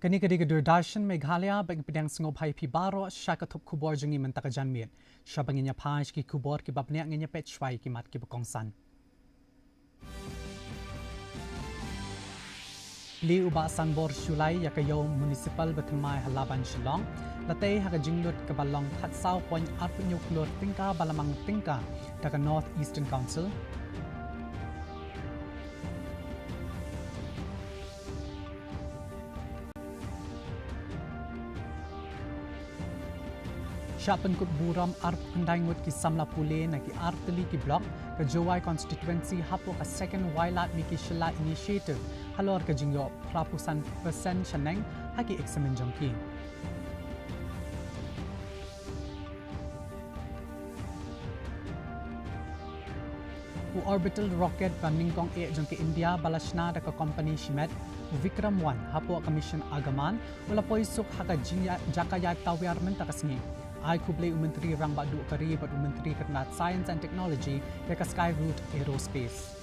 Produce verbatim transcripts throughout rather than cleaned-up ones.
Kane ka dei ka Doordarshan Meghalaya, bad ngi pdiang sngewbha ïa phi baroh sha ka thup khubor jong ngi mynta ka janmiet. Sha ba ngin ïa phai sha ki khubor kiba bniah, ngin ïa peit shuwa ïa ki mat kiba kongsan. Plie u Bah Sanbor Shullai ïa ka ïew municipal ba thymmai ha Laban, Shillong, la tei ha ka jinglut kaba long khatsaw point arphew hynñiew klur tyngka ba la mang tyngka da ka North Eastern Council. Shah pynkup burom arphew khyndai ngut ki samla pule na ki artylli ki block ka Jowai constituency hapoh ka Second Wailadmiki Shylla Initiative halor ka jingïoh phra phew san percent shaneng ha ki eksamin jong ki. U orbital rocket ba nyngkong eh jong ka India ba la shna da ka kompani shimet, u Vikram One, hapoh ka mission Agamayan, u la poi suk ha ka jingïa-, jaka ïaid tawiar mynta ka sngi. Ai khublei u Myntri Rangbah Duh ka ri bad u Myntri ka tnat Science and Technology ïa ka Skyroot Aerospace.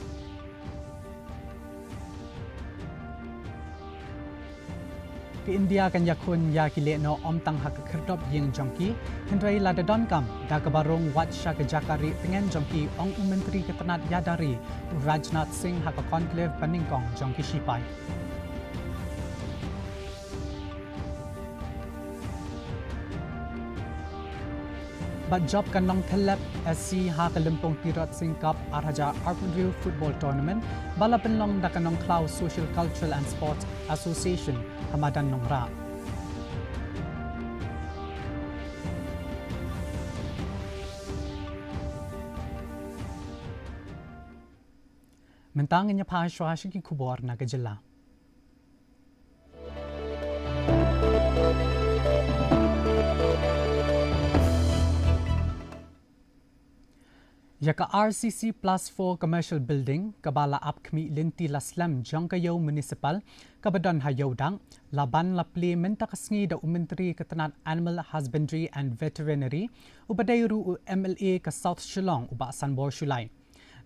Ka India kan ïakhun ïa ki lehnoh ym tang ha ka khyrdop ïing jong ki, hynrei lada donkam, da kaba rung wat sha ka jaka rieh tngen jong ki, ong u Myntri ka tnat ïada ri, u Rajnath Singh, ha ka conclave ba nyngkong jong ki shipai. Bad jop kan long thylliej S C ha ka Lympung Tirot Sing Cup ar hajar arphew hynriew Football Tournament, ba la pynlong da ka Nongkhlaw Social Cultural and Sports Association ha madan Nongrah. Mynta ngin ïa phai shuwa sha ki khubor na ka jylla. Ïa ka R C C plus four commercial building, kaba la ap khmih lynti la slem jong ka ïew municipal, kaba don ha Ïewdang, Laban, la plie mynta ka sngi da u Myntri ka tnat Animal Husbandry and Veterinary, uba dei ruh u M L A ka South Shillong, u Bah Sanbor Shullai.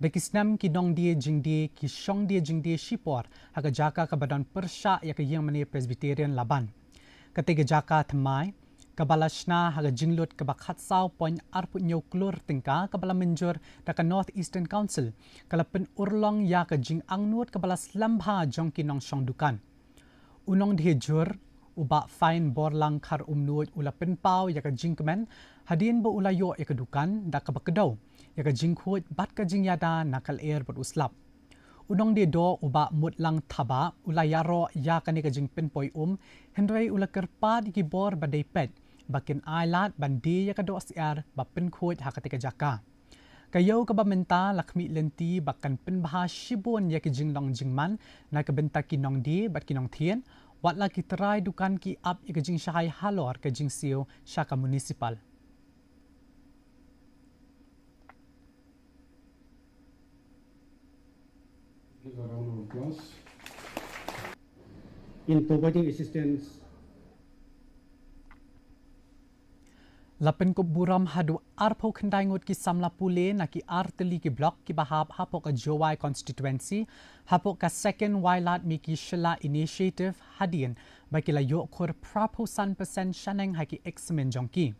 Da ki snem ki nongdie jingdie ki shong die jingdie shipor ha ka jaka kaba don pyrshah ïa ka ïingmane Presbyterian Laban. Katei ka jaka thymmai, kaba la shna ha ka jinglut kaba khatsaw point arphew hynñiew klur tyngka kaba la mynjur da ka North Eastern Council, ka la pynurlong ïa ka jingangnud kaba la slem bha jong ki nongshong dukan. U nongdie jur, u Bah Fine Borlang Kharumnuid, u la pynpaw ïa ka jingkmen hadien ba u la ïoh ïa ka dukan da kaba kdew ïa ka jingkhuid bad ka jingïada na ka lyer bad u slap. U nongdie doh, u Bah Mutlang Thabah, u la ïaroh ïa kane ka jingpynpoi um, hynrei u la kyrpad ïa ki bor ba dei peit ba kin ailad ban die ïa ka doh syiar ba pynkhuid ha katei ka jaka. Ka ïew kaba mynta la khmih lynti ba kan pynbha shibun ïa ki jinglong jingman na ka bynta ki nongdie bad ki nongthied, wat la ki trai dukan ki ap ïa ka jingshai halor ka jingsiew sha ka municipal. Give a round of applause. In providing assistance. La pynkup burom haduh arphew khyndai ngut ki samla pule na ki artylli ki block kiba hap hapoh ka Jowai constituency, hapoh ka Second Wailadmiki Shylla Initiative hadien ba ki la ïoh khur phra phew san percent shaneng ha ki eksamin jong ki.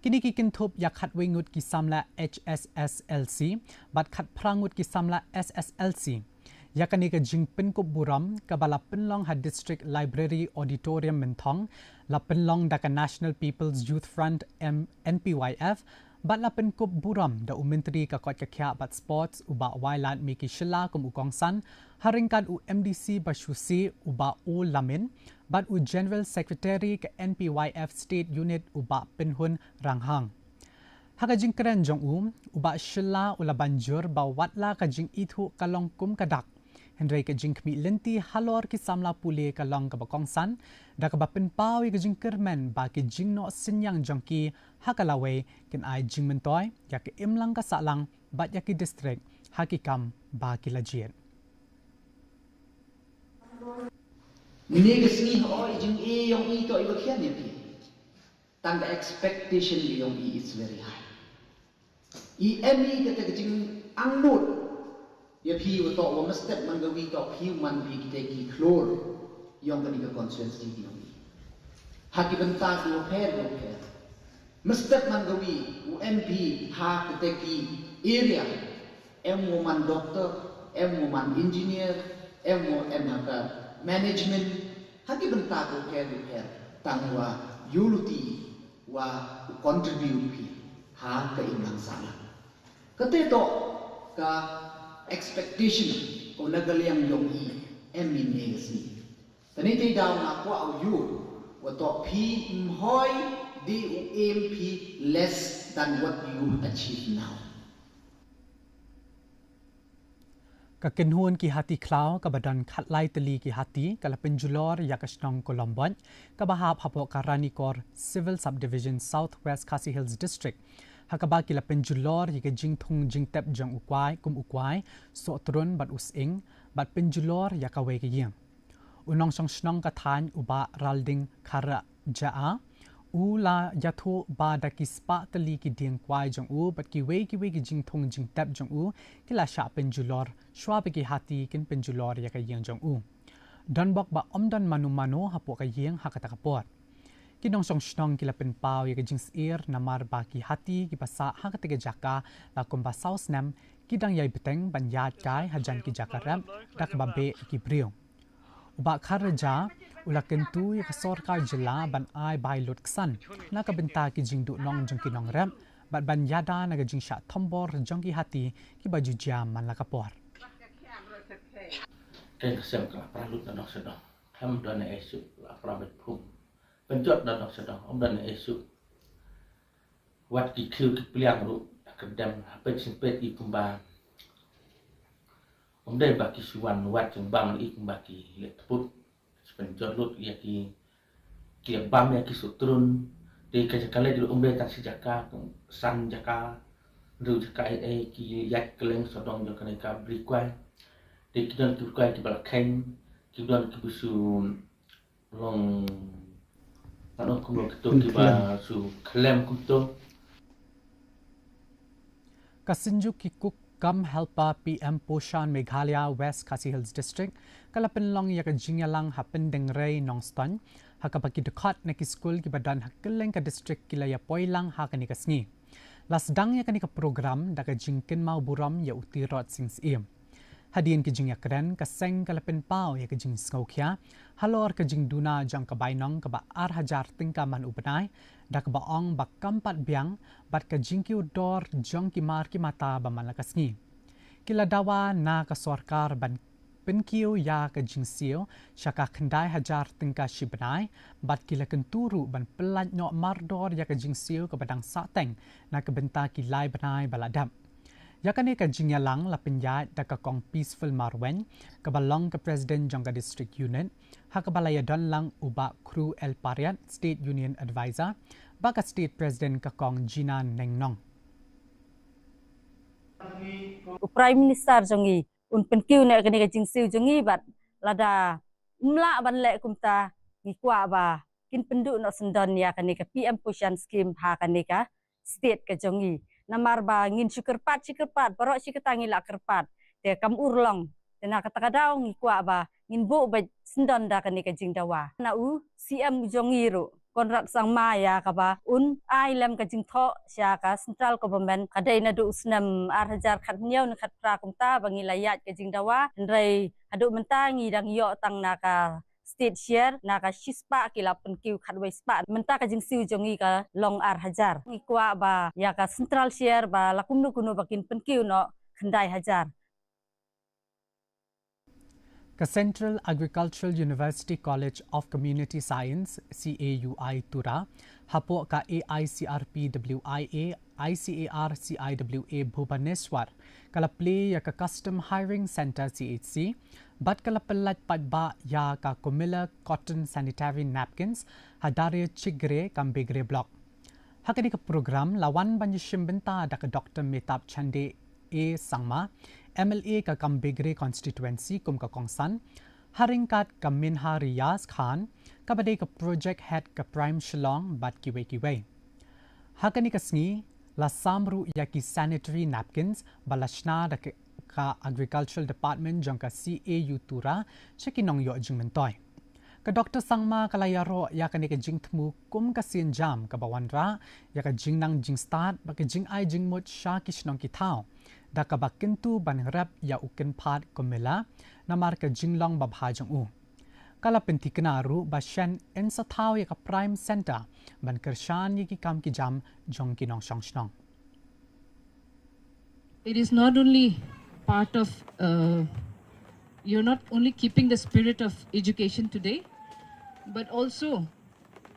Kine ki kynthup ïa khatwei ngut ki samla H S S L C bad khatphra ngut ki samla S S L C. Ïa kane ka jingpynkup burom kaba la pynlong ha District Library Auditorium Mynthong, la pynlong da ka National People's Youth Front, M-, N P Y F, bad la pynkup burom da u Myntri ka koit ka khiah bad Sports, u Bah Wailadmiki Shylla, kum u kongsan, ha ryngkat u M D C ba shu sih, u Bah O Lamin, bad u General Secretary ka N P Y F State Unit, u Bah Pynhun Ranghang. Ha ka jingkren jong u, u Bah Shylla u la ban jur ba wat la ka jingithuh ka long kum ka dak, hynrei ka jingkhmih lynti halor ki samla pule ka long kaba kongsan, da kaba pynpaw ïa ka jingkyrmen ba ki jingnoh synñiang jong ki ha ka lawei kin ai jingmyntoi ïa ka imlang ka sahlang bad ïa ki district ha ki kam ba ki la jied. Mynne ka sngi, hooid, i jingïeit jong i toh iba khian ïa phi. Tang ka expectation ka jong i is very high. I em i kata ka jingangnud ïa phi, wa toh wa mynstep man ka wi, toh phi u man phi kita ki khlur. Ïong kani ka constituency ki ïong. Ha ki bynta ki bapher bapher. Mestep man kawi u M P ha kata ki area. Em u man doctor, em u man engineer, em u em ha ka management. Ha ki bynta ki bapher bapher. Tang wa ïuluti wa u contribute phi ha ka imlang sahlang. Kata toh ka expectation ko na ka liang ïong i em i ne si. Tani te daw nga kwah u yu wa toh phi mhoi di u em phi less than what you achieve now. Ka kynhun ki hati khlaw kaba don khatlai tylli ki hati ka la pynjulor ïa ka shnong Kolombot kaba hap hapoh ka Ranikor Civil Subdivision South West Khasi Hills District. Ha kaba ki la pynjulor ïa ka jingthung jingtep jong u kwai kum u kwai, sohtrun bad u sying, bad pynjulor ïa kawei ka ïing. U nongshong shnong ka thaiñ u Bah Ralding Kharajaa u la ïathuh ba da ki spah tylli ki dieng kwai jong u bad kiwei kiwei ki jingthung jingtep jong u ki la shah pynjulor shuwa ba ki hati kin pynjulor ïa ka ïing jong u. Don bok ba ym don mano mano hapoh ka ïing ha kata ka por. Ki nongshong shnong ki la pynpaw ïa ka jingsyier namar ba ki hati kiba sah ha kata ka jaka la kumba saw snem ki dang ïai bteng ban ïaid kai hajan ki jaka rep da kaba beh ïa ki briew. U Bah Kharajaa u la kyntu ïa ka sorkar jylla ban ai bai lut ksan na ka bynta ki jingduhnong jong ki nongrep bad ban ïada na ka jingshah thombor jong ki hati kiba ju jia man la ka por. Kane ka sem ka la pra lut na nong sdang. Hem don na esu la pra bet phum. Pynjot na nong sdang, ym don na esu. Wat ki khiew ki pliang ruh, ka dem, ha peit syn peit i kumba. Ym dei ba ki shu wan wat jingbam i kumba ki leh tput. Pynjot lut ïa ki, ki bam ïa ki sohtrun. Te ka jaka leh ruh ym dei tang shi jaka, san jaka, hynriew jaka ei ei ki ïaid kylleng sawdong jong kane ka bri kwai. Te ki don ki bri kwai kiba la kheiñ, ki don kiba shu long, ano kumno kito kiba shu khlem kumto. Ka Synjuk ki Cook cum Helper P M Poshan Meghalaya West Khasi Hills District ka la pynlong ïa ka jingïalang ha Pyndengrei Nongstoiñ ha kaba ki dkhot na ki skul kiba don ha kylleng ka district ki la ïa poi lang ha kane ka sngi. La sdang ïa kane ka program da ka jingkynmaw burom ïa u Tirot Sing Syiem. Hadien ka jingïakren ka seng ka la pynpaw ïa ka jingsngewkhia halor ka jingduna jong ka bainong kaba ar hajar tyngka man u bnai da kaba ong ba kam pat biang bad ka jingkiew dor jong ki mar ki mata ba man la ka sngi. Ki la dawa na ka sorkar ban pynkiew ïa ka jingsiew sha ka khyndai hajar tyngka shi bnai bad ki la kyntu ruh ban pyllait noh mardor ïa ka jingsiew kaba dang sahteng na ka bynta ki lai bnai ba la dep. Ïa kane ka jingïalang la pynïaid da ka Kong Peaceful Marwein kaba long ka President jong ka District Unit ha kaba la ïadon lang u Bah Kru El Pariat, State Union Advisor, bad ka State President ka Kong Gina Nengnong. U Prime Minister jong ngi un pynkiew ne kane ka jingsiew jong ngi bad lada um lah ban leh kumta ngi kwah ba kin pynduh noh syndon ïa kane ka P M Poshan Scheme ha kane ka state ka jong ngi. Namar ba ngin shu kyrpad shi kyrpad, baroh shi katta ngi la kyrpad. Te kam urlong. Te na kata ka daw ngi kwah ba ngin buh beit syndon da kane ka jingdawa. Na u C M jong ngi ruh Conrad Sangma ïa kaba un ai lem ka jingthoh sha ka central government ka dei naduh u snem ar hajar khathynñiew ne khatphra kumta ba ngi la ïaid ka jingdawa. Hynrei haduh mynta ngi dang ïoh tang na ka state share na ka shispah ki la pynkiew khatwei spah. Mynta ka jingsiew jong ngi ka long ar hajar. Ngi kwah ba ïa ka central share ba la kumno kumno ba kin pynkiew noh khyndai hajar. Ka Central Agricultural University College of Community Science, C A U I Tura, hapoh ka A I C R P W I A, I C A R C I W A Bhubaneswar, ka la plie ïa ka Custom Hiring Centre C H C, bad ka la pyllait paidbah ïa ka Comilla Cotton Sanitary Napkins, ha Dariachigre Gambegre Block. Ha kane ka program la wan ban ïashim bynta da ka Doctor Mehtab Chande A Sangma, M L A ka Gambegre Constituency kum ka kongsan, ha ryngkat ka Minha Riaz Khan, kaba dei ka Project Head ka Prime Shillong bad kiwei kiwei. Ha kane ka sngi, la sam ruh ïa ki sanitary napkins, ba la shna da ka, ka Agricultural Department jong ka C A U Tura, sha ki nongïoh jingmyntoi. Ka Doctor Sangma ka la ïaroh ïa kane ka jingthmu kum ka sienjam kaba wanrah ïa ka jingnang jingstad bad ka jingai jingmut sha ki shnong ki thaw, da kaba kyntu ban rep ïa u kynphad Comilla namar ka jinglong babha jong u. Ka la pynthikna ruh ba shen yn sa thaw ïa ka Prime Centre ban kyrshan ïa ki kam ki jam jong ki nongshong shnong. It is not only part of, uh, you're not only keeping the spirit of education today, but also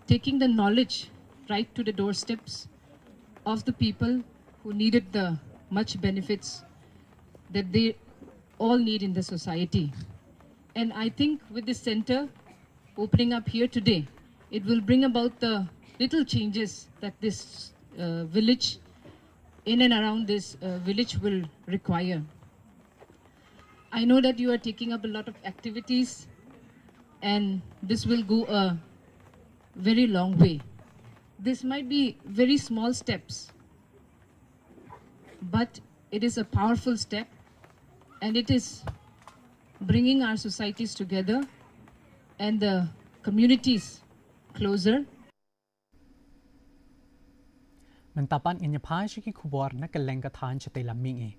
taking the knowledge right to the doorsteps of the people who needed the much benefits that they all need in the society. And I think with this center opening up here today, it will bring about the little changes that this, uh, village, in and around this, uh, village, will require. I know that you are taking up a lot of activities, and this will go a very long way. This might be very small steps, but it is a powerful step, and it is bringing our societies together and the communities closer. Mynta pat ngin ïa phai sha ki khubor na kylleng ka thaiñ shatei lam mihngi.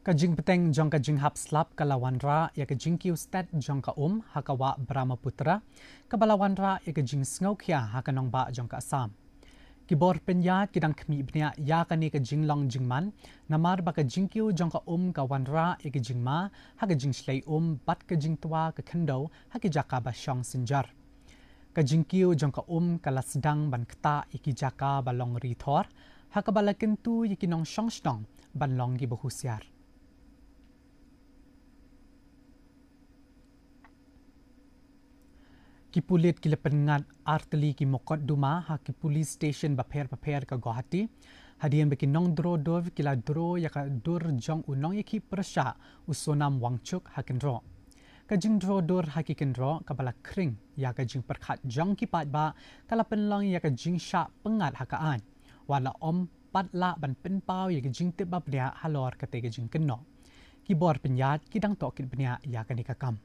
Ka jingbteng jong ka jinghap slap ka la wanrah ïa ka jingkiew stet jong ka um ha ka wah Brahmaputra, kaba la wanrah ïa ka jingsngewkhia ha ka nongbah jong ka Assam. Ki bor pynïaid ki dang khmih bniah ïa kane ka jinglong jingman, namar ba ka jingkiew jong ka um ka wanrah ïa ka jingma ha ka jingshlei um bad ka jingtwa ka khyndew ha ki jaka ba shong synjar. Ka jingkiew jong ka um ka la sdang ban ktah ïa ki jaka ba long ri thor, ha kaba la kyntu ïa ki nongshong shnong ban long kiba husiar. Ki pulit ki la pynngat artylli ki mokotduma ha ki police station bapher bapher ka Guwahati, hadien ba ki nongdro dur ki la dro ïa ka dur jong u nongïakhih pyrshah u Sonam Wangchuk ha kynroh. Ka jingdro dur ha ki kynroh kaba la khring ïa ka jingpyrkhat jong ki paidbah ka la pynlong ïa ka jingshah pynngat ha ka aiñ, wat la ym pat lah ban pynpaw ïa ka jingtip babniah halor katei ka jingkynnoh. Ki bor pynïaid ki dang tohkit bniah ïa kane ka kam.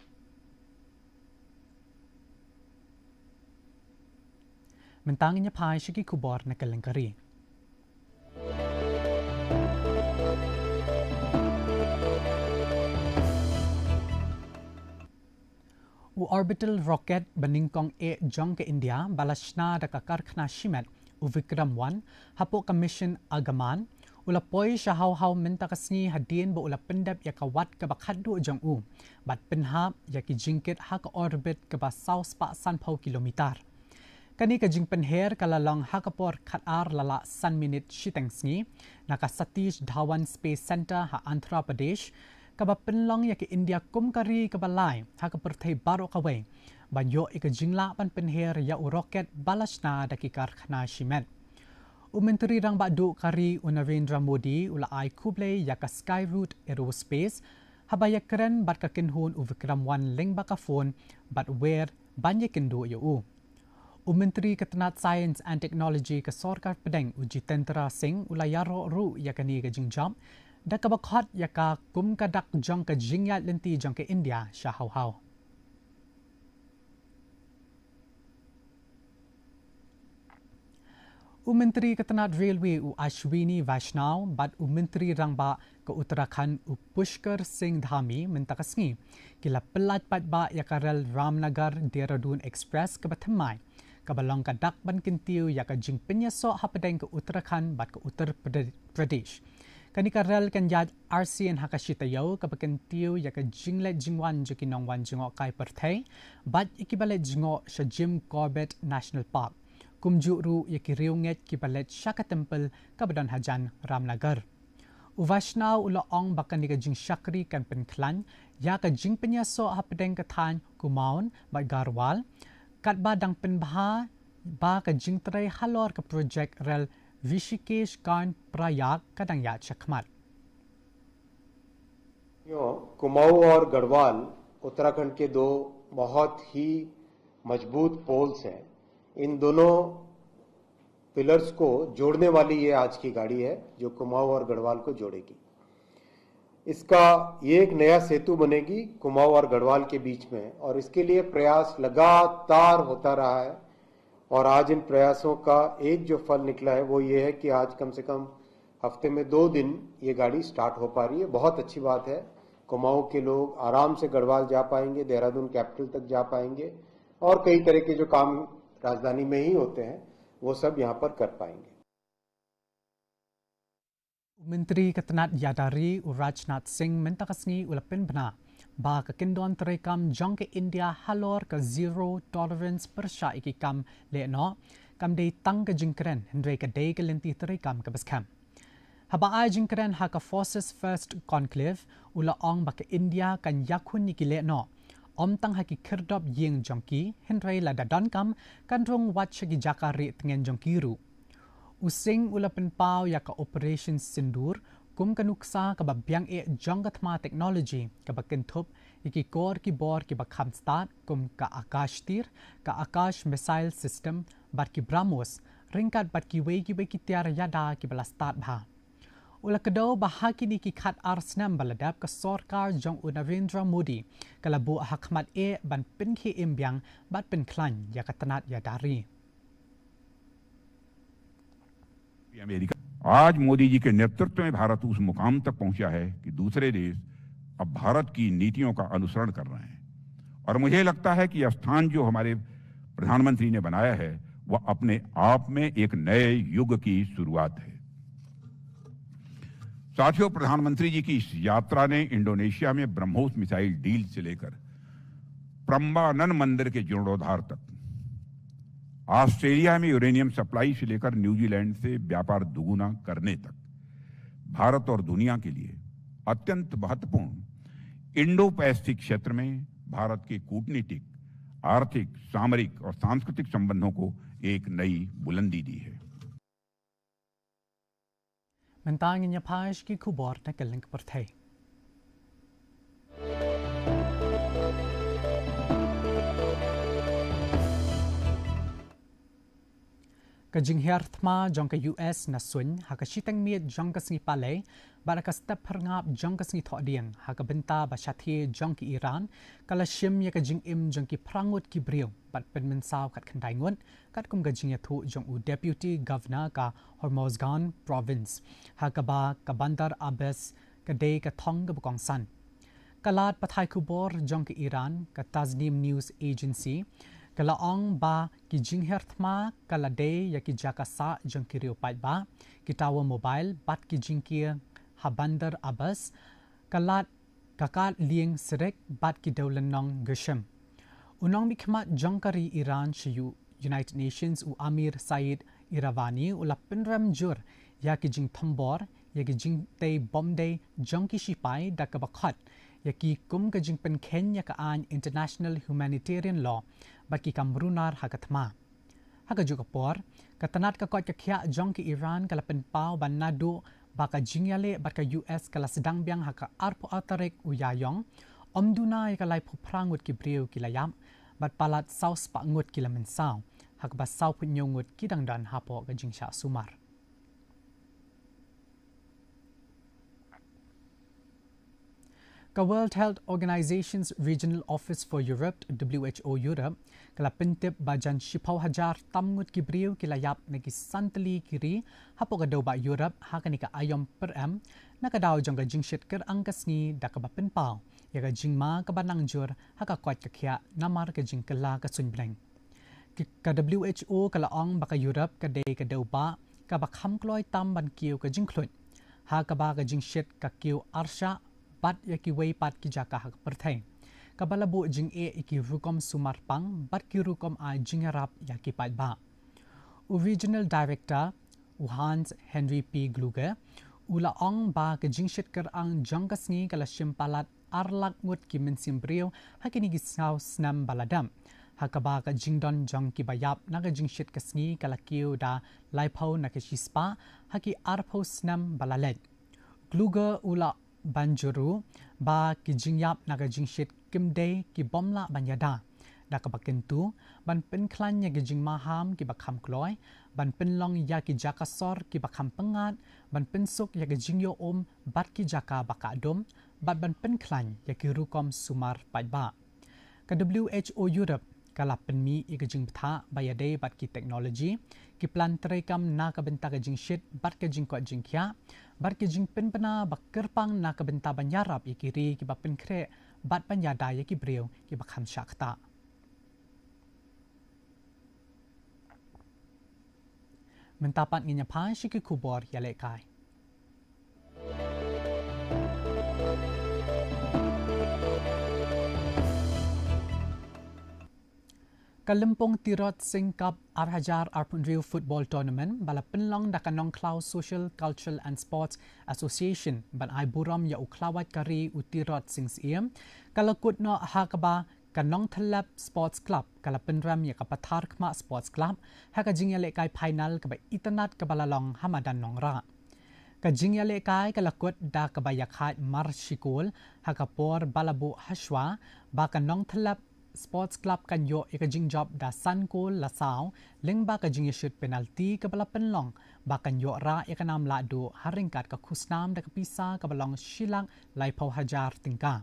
Mynta ngin ïa phai sha ki khubor na kylleng ka ri. U orbital rocket ba nyngkong eh jong ka India ba la shna da ka karkhana shimet u Vikram one hapoh ka mission Gaganyaan, u la poi sha haw haw mynta ka sngi hadien ba u la pyndep ïa ka wat kaba khatduh jong u bad pynhap ïa ki jingkit ha ka orbit kaba saw spah sanphew kilometer. Kane ka jingpynher ka la long ha ka por khatar la lah san minit shiteng sngi na ka Satish Dhawan Space Centre ha Andhra Pradesh, kaba pynlong ïa ka India kum ka ri kaba lai ha ka pyrthei baroh kawei ban ïoh ïa ka jinglah ban pynher ïa u rocket ba la shna da ki karkhana shimet. U Myntri Rangbah Duh ka ri u Narendra Modi u la ai khublei ïa ka Skyroot Aerospace haba ïakren bad ka kynhun u Vikram one lyngba ka phone bad wer ban ïakynduh ïa u. U Myntri ka tnat Science and Technology ka sorkar pdeng u Jitendra Singh u la ïaroh ruh ïa kane ka jingjop, da kaba khot ïa ka kum ka dak jong ka jingïaid lynti jong ka India sha haw haw. U Myntri ka tnat Railway u Ashwini Vaishnaw bad u Myntri Rangbah ka Uttarakhand u Pushkar Singh Dhami mynta ka sngi ki la pyllait paidbah ïa ka rel Ramnagar Dehradun Express kaba thymmai, kaba long ka dak ban kyntiew ïa ka jingpynïasoh hapdeng ka Uttarakhand bad ka Uttar Prade-, Pradesh. Kane ka rel kan ïaid arsien ha ka shi taïew kaba kyntiew ïa ka jingleit jingwan jong ki nongwan jngohkai pyrthei bad ïa kiba leit jngoh sha Jim Corbett National Park, kumjuh ruh ïa ki riewngeit kiba leit sha ka templ kaba don hajan Ramnagar. U Vaishnaw u la ong ba kane ka jingshakri kan pynkhlaiñ ïa ka jingpynïasoh hapdeng ka thaiñ Kumaon bad Garhwal, katba dang pynbha ba ka jingtrei halor ka projek rel Rishikesh Karnaprayag ka dang ïaid shakhmat. कुमाऊं और गढ़वाल उत्तराखंड के दो बहुत ही मजबूत पोल्स हैं। इन दोनों पिलर्स को जोड़ने वाली ये आज की गाड़ी है, जो कुमाऊं और गढ़वाल को जोड़ेगी। इसका, ये एक नया सेतु बनेगी कुमाऊं और गढ़वाल के बीच में, और इसके लिए प्रयास लगातार होता रहा है। और आज इन प्रयासों का एक जो फल निकला है, वो ये है कि आज कम से कम हफ्ते में दो दिन ये गाड़ी स्टार्ट हो पा रही है। बहुत अच्छी बात है। कुमाऊं के लोग आराम से गढ़वाल जा पाएंगे, देहरादून कैपिटल तक जा पाएंगे, और कई तरह के जो काम राजधानी में ही होते हैं, वो सब यहाँ पर कर पाएंगे। U Myntri ka tnat ïada ri, u Rajnath Singh, mynta ka sngi u la pynbna ba ka kyndon treikam jong ka India halor ka zero tolerance pyrshah ïa ki kam lehnoh kam dei tang ka jingkren, hynrei ka dei ka lynti treikam kaba skhem. Haba ai jingkren ha ka Forces First Conclave, u la ong ba ka India kan ïakhun ïa ki lehnoh, ym tang ha ki khyrdop ïing jong ki, hynrei lada donkam kan rung wad sha ki jaka rieh tngen jong ki ruh. U Singh u la pynpaw ïa ka Operation Sindoor kum ka nuksa kaba biang eh jong ka thma technology kaba kynthup ïa ki kor ki bor kiba kham stad kum ka Akash Tir, ka Akash Missile System bad ki BrahMos, ryngkat bad kiwei kiwei ki tiar ïada kiba la stad bha. U la kdew ba ha kine ki khat ar snem ba la dep, ka sorkar jong u Narendra Modi ka la buh ha khmat eh ban pynkhie im biang bad pynkhlaiñ ïa ka tnat ïada ri. अमेरिका। आज मोदी जी के नेतृत्व में भारत उस मुकाम तक पहुंचा है कि दूसरे देश अब भारत की नीतियों का अनुसरण कर रहे हैं और मुझे लगता है कि यह स्थान जो हमारे प्रधानमंत्री ने बनाया है, वह अपने आप में एक नए युग की शुरुआत है। साथियों, प्रधानमंत्री जी की इस यात्रा ने इंडोनेशिया में ब्रह्मोस मिसाइल डील से लेकर प्रम्बानन मंदिर के जीर्णोद्धार तक, ऑस्ट्रेलिया में यूरेनियम सप्लाई से लेकर न्यूजीलैंड से व्यापार दुगुना करने तक भारत और दुनिया के लिए अत्यंत महत्वपूर्ण इंडो पैसिफिक क्षेत्र में भारत के कूटनीतिक, आर्थिक, सामरिक और सांस्कृतिक संबंधों को एक नई बुलंदी दी है। Mynta ngin ïa phai sha ki khubor na kylleng ka pyrthei. Ka jinghiar thma jong ka U S na suiñ ha ka shiteng miet jong ka sngi Palei bad ha ka step phyrngap jong ka sngi Thohdieng ha ka bynta ba shathie jong ki Iran ka la shim ïa ka jingim jong ki phra ngut ki briew bad pynmynsaw khatkhyndai ngut, katkum ka jingïathuh jong u Deputy Governor ka Hormozgan Province, ha kaba ka Bandar Abbas ka dei ka thong kaba kongsan. Ka lad pathai khubor jong ka Iran, ka Tasnim News Agency, ka la ong ba ki jinghiar thma ka la dei ïa ki jaka sah jong ki riew paidbah, ki tower mobile bad ki jingkieng ha Bandar Abbas, ka lad ka kad lieng sirik bad ki dewlynnong gushim. U nongmihkhmat jong ka ri Iran sha United Nations, u Amir Said Iravani, u la pynrem jur ïa ki jingthombor ïa ki jingtei bom dei jong ki shipai da kaba khot ïa ki kum ka jingpynkheiñ ïa ka aiñ International Humanitarian Law bad ki kam runar ha ka thma. Ha kajuh ka por, ka tnat ka koit ka khiah jong ka Iran ka la pynpaw ba naduh ba ka jingïaleh bad ka U S ka la sdang biang ha ka arphew ar tarik u Ïaïong, ym duna ïa ka laiphew phra ngut ki briew ki la ïap bad palat saw spah ngut ki la mynsaw, ha kaba sawphew hynñiew ngut ki dang don hapoh ka jingshah sumar. Ka World Health Organization's Regional Office for Europe, W H O Europe, ka la pyntip ba jan shiphew hajar tam ngut ki briew ki la ïap na ki san tylli ki ri hapoh ka dewbah Europe ha kane ka aïom pyrem, na ka daw jong ka jingshit kyrang ka sngi da kaba pynpaw ïa ka jingma kaba nang jur ha ka koit ka khiah namar ka jingkylla ka suiñ bneng. Ki, ka W H O ka la ong ba ka Europe ka dei ka dewbah kaba kham kloi tam ban kiew ka jingkhluit, ha kaba ka jingshit ka kiew arshah bad ïa kiwei pat ki jaka ha ka pyrthei, kaba la buh jingeh ïa ki rukom sumar pang bad ki rukom ai jingïarap ïa ki paidbah. U Regional Director, u Hans Henry P Kluge, u la ong ba ka jingshit kyrang jong ka sngi ka la shim palat ar lak ngut ki mynsiem briew ha kine ki saw snem ba la dep, ha kaba ka jingdon jong kiba ïap na ka jingshit ka sngi ka la kiew da laiphew na ka shispah ha ki arphew snem ba la leit. Kluge u la ban jur ruh ba ki jingïap na ka jingshit kim dei ki bym lah ban ïada, da kaba kyntu ban pynkhlaiñ ïa ki jingmaham kiba kham kloi, ban pynlong ïa ki jaka sor kiba kham pyngngad, ban pynsuk ïa ki jingïoh um bad ki jaka ba kah dum, bad ban pynkhlaiñ ïa ki rukom sumar paidbah. Ka W H O Europe ka la pynmih ïa ka jingbthah ba ïadei bad ki teknoloji, ki plan treikam na ka bynta ka jingshit bad ka jingkoit jingkhiah, bad ka jingpynbna ba kyrpang na ka bynta ban ïarap ïa ki ri kiba pynkhreh bad ban ïada ïa ki briew kiba kham shah ktah. Mynta pat ngin ïa phai sha ki khubor ïalehkai. Ka Lympung Tirot Sing Cup ar hajar arphew hynriew Football Tournament ba la pynlong da ka Nongkhlaw Social, Cultural and Sports Association ban ai burom ïa u khlawait ka ri u Tirot Sing Syiem, ka la kut noh ha kaba ka Nongthyllep Sports Club ka la pynrem ïa ka Patharkhmah Sports Club ha ka jingïalehkai final kaba itynnad kaba la long ha madan Nongrah. Ka jingïalehkai ka la kut da kaba ïakhaid mar shi kol ha ka por ba la buh hashwa ba ka Nongthyllep Sports Club kan ïoh ïa ka jingjop da san kol la saw lyngba ka jingïashut penalti kaba la pynlong ba kan ïoh rah ïa ka nam lahduh ha ryngkat ka khusnam da ka pisa kaba long shi lak laiphew hajar tyngka.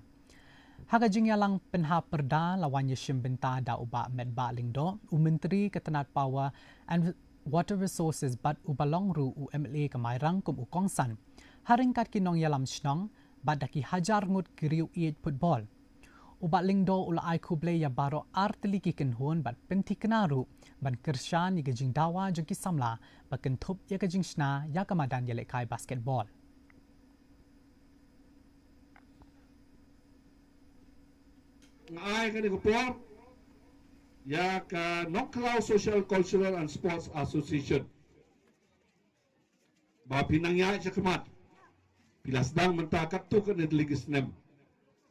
Ha ka jingïalang pynhap pyrda la wan ïashim bynta da u Bah Metbah Lyngdoh, u Myntri ka tnat Power and Water Resources bad uba long ruh u M L A ka Mairang kum u kongsan ha ryngkat ki nongïalam shnong bad da ki hajar ngut ki riew ïeit football. U Bah Lyngdoh u la ai khublei ïa baroh ar tylli ki kynhun bad pynthikna ruh ban kyrshan ïa ka jingdawa jong ki samla ba kynthup ïa ka jingshna ïa ka madan ïalehkai basketball. Nga ai kane ka por ïa ka Nongkhlaw Social, Cultural and Sports Association ba phi nang ïaid shakhmat, phi la sdang mynta katto katne tylli ki snem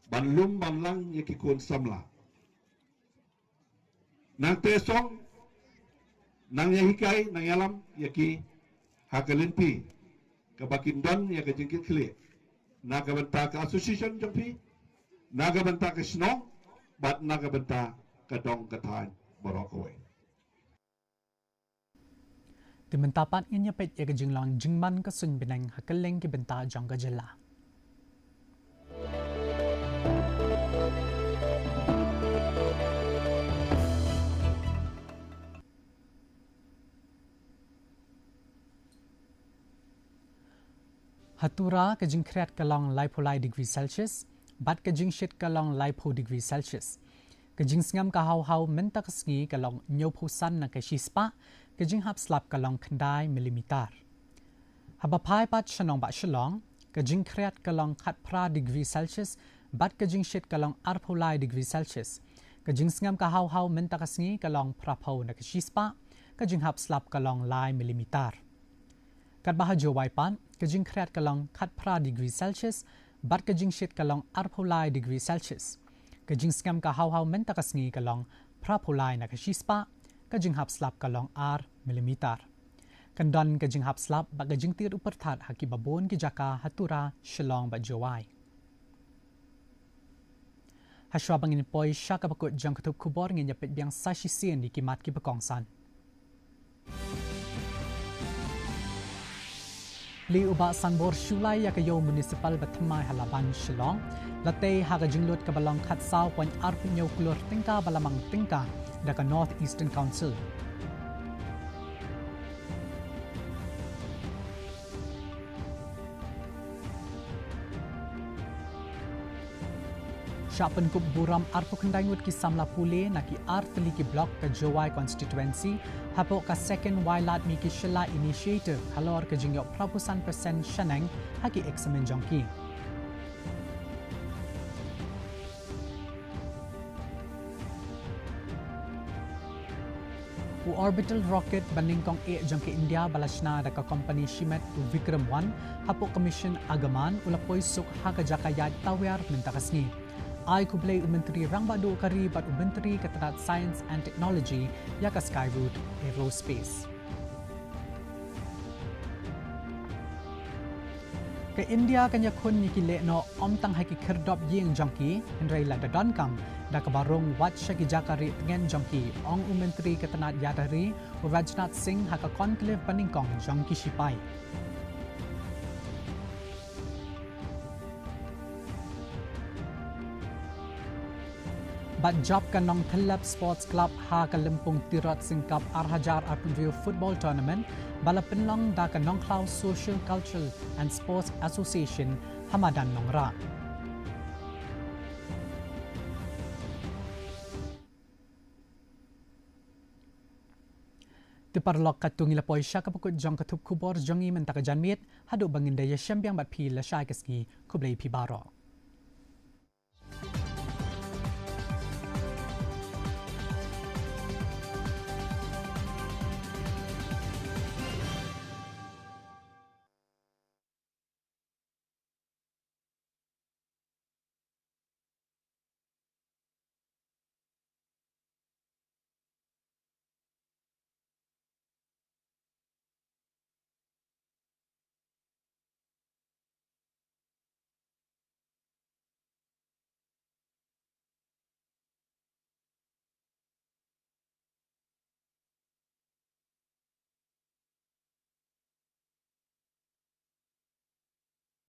ban lum ban lang ïa ki khun samla. Nang teh song, nang ïahikai, nang ïalam ïa ki ha ka lynti kaba kin don ïa ka jingkitkhlieh na ka bynta ka association jong phi, na ka bynta ka shnong bad na ka bynta ka dong ka thaiñ baroh kawei. Te mynta pat ngin ïa peit ïa ka jinglong jingman ka suiñ bneng ha kylleng ki bynta jong ka jylla. Ha Tura ka jingkhriat ka long laiphew lai degree Celsius bad ka jingshit ka long laiphew degree Celsius. Ka jingsngem ka hawhaw mynta ka sngi ka long hynñiewphew san na ka shispah, ka jinghap slap ka long khyndai millimeter. Haba phai pat sha nongbah Shillong, ka jingkhriat ka long khatphra degree Celsius bad ka jingshit ka long arphew lai degree Celsius. Ka jingsngem ka hawhaw mynta ka sngi ka long phraphew na ka shispah, ka jinghap slap ka long lai millimeter. Katba ha Jowai pat, ka jingkhriat ka long khatphra degree Celsius bad ka jingshit ka long arphew lai degree Celsius. Ka jingsngem ka hawhaw mynta ka sngi ka long phraphew lai na ka shispah, ka jinghap slap ka long ar millimeter. Kan don ka jinghap slap bad ka jingtied u pyrthat ha kiba bun ki jaka ha Tura, Shillong bad Jowai. Hashwa ba ngin poi sha kaba kut jong ka thup khubor, ngin ïa peit biang sa shisien ïa ki mat kiba kongsan. Plie u Bah Sanbor Shullai ïa ka ïew municipal ba thymmai ha Laban, Shillong, la tei ha ka jinglut kaba long khatsaw point arphew hynñiew klur tyngka ba la mang tyngka da ka North Eastern Council. Shah pynkup burom arphew khyndai ngut ki samla pule na ki ar tylli ki block ka Jowai constituency hapoh ka Second Wailadmiki Shylla Initiative halor ka jingïoh phraphew san percent shaneng ha ki eksamin jong ki. U orbital rocket ba nyngkong eh jong ka India ba la shna da ka company Shimet, u Vikram one, hapoh ka mission Agamayan, u la poi suk ha ka jaka ïaid tawiar mynta ka sngi. Ai khublei u Myntri Rangbah Duh ka ri bad u Myntri ka tnat Science and Technology ïa ka Skyroot Aerospace. Ka India kan ïakhun ïa ki lehnoh ym tang ha ki khyrdop ïing jong ki, hynrei lada donkam da kaba rung wat sha ki jaka rieh tngen jong ki, ong u Myntri ka tnat ïada ri u Rajnath Singh ha ka conclave banyngkong jong ki shipai. Bad jop ka Nongthyllep Sports Club ha ka lympung Tirot Sing Cup ar hajar arphew hynriew Football Tournament ba la pynlong da ka Nongkhlaw Social, Cultural and Sports Association ha madan Nongrah. Te paralok, katto ngi la poi sha kaba kut jong ka thup khubor jong ngi mynta ka janmiet, haduh ba ngin da ïashem biang bad phi lashai ka sngi, khublei phi baroh.